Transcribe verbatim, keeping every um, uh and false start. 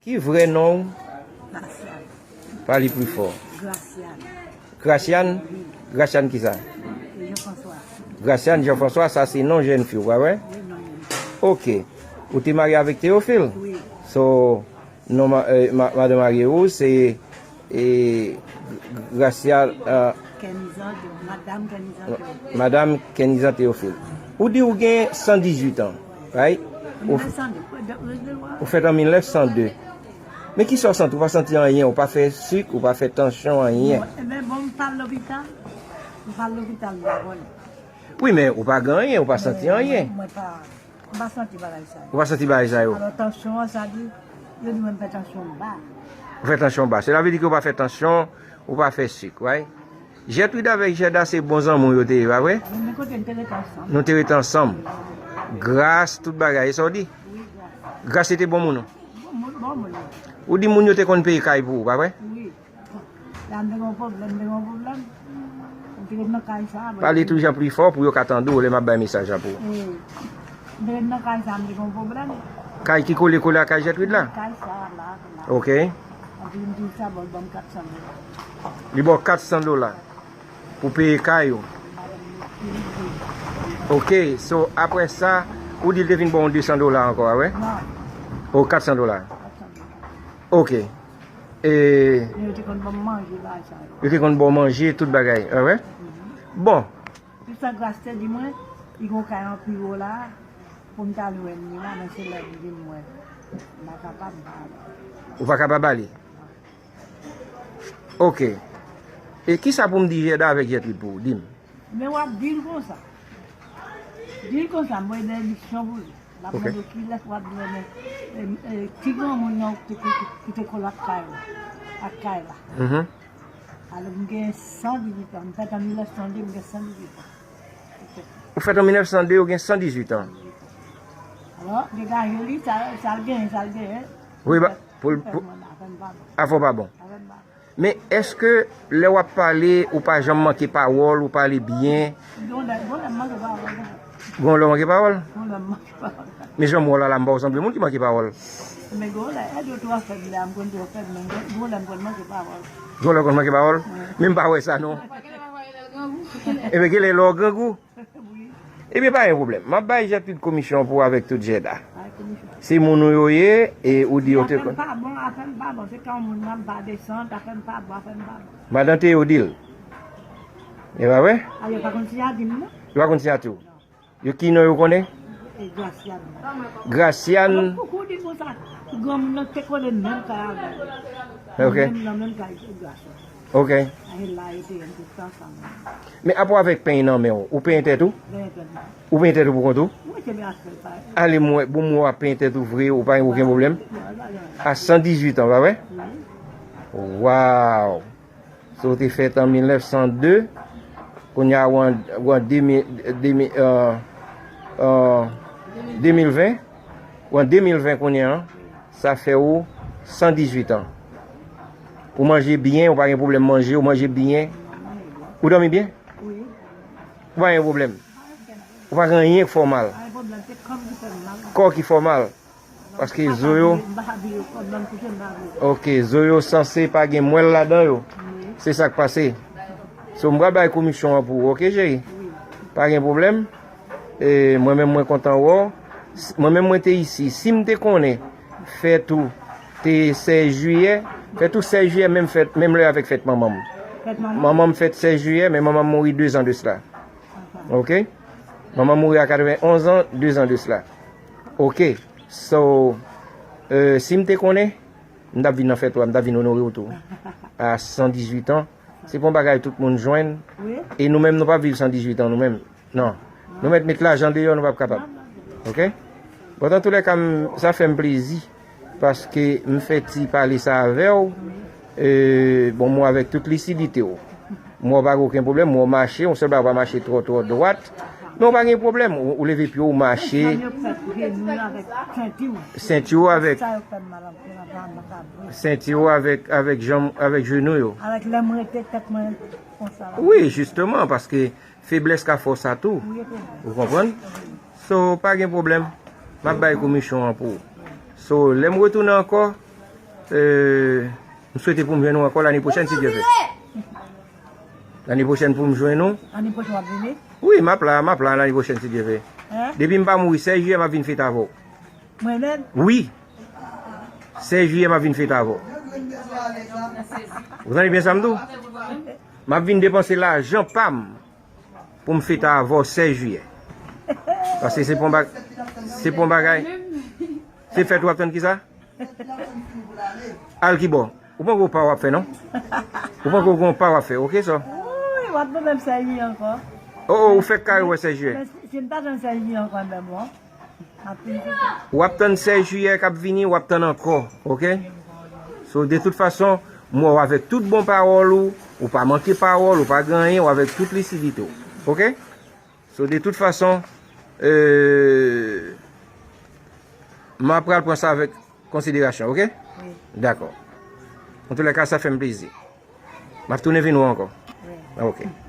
Ki vrè non w? Graciane. Pale pli fò. Graciane. Graciane? Graciane kisa? Jean François. Graciane Jean François, sa se non jèn fi w, pa vre? Wi, non jèn fi. Ok. Ou te marye avèk Théophile? Wi. So, non, ma, eh, ma, madan marye ou, se, eh, Gracia, eh, Kenizan Théo-, Madam Kenizan Théophile. Madam Kenizan Théophile. Ou di ou gen san dizuit an, right? Ou, mil nèf san de, ou fèt an mil nèf san de. Men kisa w santi? Ou pa santi anyen, ou pa fè sik, ou pa fè tansyon, anyen. Mwen, ebyen, bon, m pa al lopital. M pa al lopital, m pa konnen. Wi, men ou pa gen anyen, ou pa santi anyen. Mwen, mwen pa, m pa santi bagay sa yo. Ou pa santi bagay sa yo? Alò, tansyon an, sa di, yo di mwen m fè tansyon ba. Ou fè tansyon ba. Sela vle di ke ou pa fè tansyon, ou pa fè sik, right? Gertrude avèk Gerda se bon zanmi w yo te ye, pa vre? Wi, men kote n te rete ansanm. Nou te rete ansanm. Gras tout bagay, e sa w di? Wi, gras. Gras se te bon moun ou? Bon moun, bon moun. Ou di moun yo te konn peye kay pou ou, pa vre? Wi. La m te gen yon pwoblèm, m te gen yon pwoblèm. M te ret nan kay sa a. Pale tou jan pli fò pou yo ka tande w lè m ap bay mesaj la pou ou. Wi. M te ret nan kay sa a, m te gen yon pwoblèm. Kay ki kole kole ak kay Gertrude la? Kay sa a la, la. Ok. Epi m di sa, bon, l ban m kat san dola. Li ba w kat san dola pou peye kay ou. Ok, so, apre sa, ou di l te vin ba w de san dola ankò, a vre? Non. O, kat san dola. Kat san dola. Ok. E, men yo te konn ban m manje, bagay sa yo. Yo te konn ba w manje, tout bagay, a vre? Mhm. Bon. Tout sa Gras te di mwen, li gen yon kay an pi wo la, pou m t al jwenn li la, men se lè m vin wè. M pa kapab ba li. Ou pa kapab ba li? Ok. E kisa pou m di Gerda avèk Gertrude pou ou? Di m. Men w ap di l konsa. Di l konsa, m voye benediksyon pou li. L ap mande w kilès w ap di, men, e, e, ti granmoun nan ki te, ki, ki te kole ak kay la, ak kay la. Mhm. Alò, m gen san dizuit an. M fèt an mil nèf san de, m gen san dizuit an. Ou fèt an mil nèf san de, ou gen san dizuit an. Alò, degaje li, sa, sa l genyen, sa l genyen. Wi, ba, pou l, pou, afè m pa bon. Afè w pa bon. Afè m pa bon. Men èske lè w ap pale, ou pa janm manke pawòl, ou pale byen? Gon lè, gon lè m manke pawòl. Gon lè w manke pawòl? Gon lè m manke pawòl. Men jan m wè w la, la, m pa w sanble moun ki manke pawòl. Men gon lè, e, de twa fèb la, m konn twò fèb, men gon, gon lè m konn manke pawòl. Gon lè w konn manke pawòl? Wi. Men m pa wè sa, non. Ebyen, gen lè lè w grangou. Wi. Ebyen, pa gen pwoblèm. M ap bay Gertrude komisyon pou avèk tout Gerda. Bay komisyon. Se moun ou yo ye, e ou di yo te... Afè m pa bon, afè m pa bon. Se kan moun nan m pa desann, afè m pa bon, afè m pa bon. Madan Théo di l. E pa vre? A, yo pa konn si a di m, non. Yo pa konn si a tou. Non. Yo ki non yo konnen? E Graciane. Graciane. Alò, pouki w di konsa? Granmoun nan te kole menm kay avè l. Ok. Menm nan menm kay Graciane. Ok. Aye la, yo te renn tout ansanm. Men apa w avèk peny nan men w, ou penyen tèt ou? Penyen tèt mwen. Ou penyen tèt ou pou kont ou? Mwen kenbe afè pa. Ale m wè, bon, m wè w ap penyen tèt ou vre, ou pa gen okenn pwoblèm? Non, pa gen anyen. A san dizuit an, pa vre? Wi. Waw! So, w te fèt an mil nèf san de, kounye a w an, w an de mil, de mil, euh, euh, de mil ven, w an de mil ven kounye a, sa fè w san dizuit an. Ou manje byen, ou pa gen pwoblèm manje, ou manje byen. Ou dòmi byen? Wi. Ou pa gen pwoblèm. Ou pa gen anyen k fè w mal. Pa gen pwoblèm, se kò m ki fè m mal. Kò ki fè w mal. Paske zo yo, m pa ka vire kò m, ban m kouche, m pa vire. Ok, zo yo sanse pa gen mwèl ladan yo. Wi. Se sa k pase. So, m pral bay komisyon an pou ou, ok, cheri? Wi. Pa gen pwoblèm. E, mwen menm, mwen kontan wè w. S-, mwen menm, mwen te isi. Si m te konnen fèt ou te sèz jiyè, fèt ou sèz jiyè, menm fèt, menm lè avèk fèt manman m. Fèt manman? Manman m fèt sèz jiyè, men manman m mouri de zan de sila. Aha. Ok? Manman m mouri a katreven onz an, de zan de sila. Ok. So, euh, si m te konnen, m t ap vin nan fèt ou a, m t ap vin onore w tou. A san dizuit an, se pa yon bagay tout moun jwenn. Wi. E nou menm, nou p ap viv san dizuit an, nou menm. Non. Nou mèt met lajan deyò, nou p ap kapab. Non, non, non. Ok? Bon, antoulèka, m, sa fè m plezi, paske m fè ti pale sa avè w. E, bon, m wè avèk tout lisidite w. M wè w pa gen okenn pwoblèm, m wè w mache, yon sèl bagay w pa mache twò, twò dwat. Men w pa gen pwoblèm, ou, ou leve pye w, w mache. Senti w avèk, senti w avèk, senti w avèk janm, avèk jenou yo. Avèk lè m rete tèt mwen konsa la. Wi, jisteman, paske feblès ka fè w sa tou. Wi, e pou mwen. Ou konprann? So, pa gen pwoblèm. M ap bay komisyon an pou ou. So, lè m retounen ankò, Euh, m swete pou m jwenn ou ankò lane pwochèn, si Dye vle. Lane pwochèn pou m jwenn ou. Lane pwochèn w ap vini? Wi, m ap la, m ap la lane pwochèn, si Dye vle. Hein? Depi m pa mouri, sèz jiyè, m ap vin fete avè w. Mwen menm? Wi. Sèz jiyè, m ap vin fete avè w. Ou tande byen sa m di w? M ap vin depanse lajan pa m pou m fete avè w sèz jiyè. Paske se pa yon bag-, se pa yon bagay. Se fèt ou ap tann ki sa? Al ki bò? Ou poko pa w ap fè, non? Ou poko gon pa w ap fè, oke, sè? Wi, w ap mande m sèz jiyè ankò. Oh, oh, ou fèk kare wè sèz jiyè. Men si, si m ta jwenn sèz jiyè ankò menm, non? M ap vin fete. W ap tann sèz jiyè k ap vini, w ap tann ankò, oke? So, de tout fason, m wè w avèk tout bon pawòl ou, ou pa manke pawòl, ou pa gen anyen, w avèk tout lisidite w, oke? So, de tout fason, euh, m ap pral pran sa avèk konsiderasyon, oke? Wi. Dakò. Antoulèka, sa fè m plezi. M ap tounen vin wè w ankò. Wi. Oke.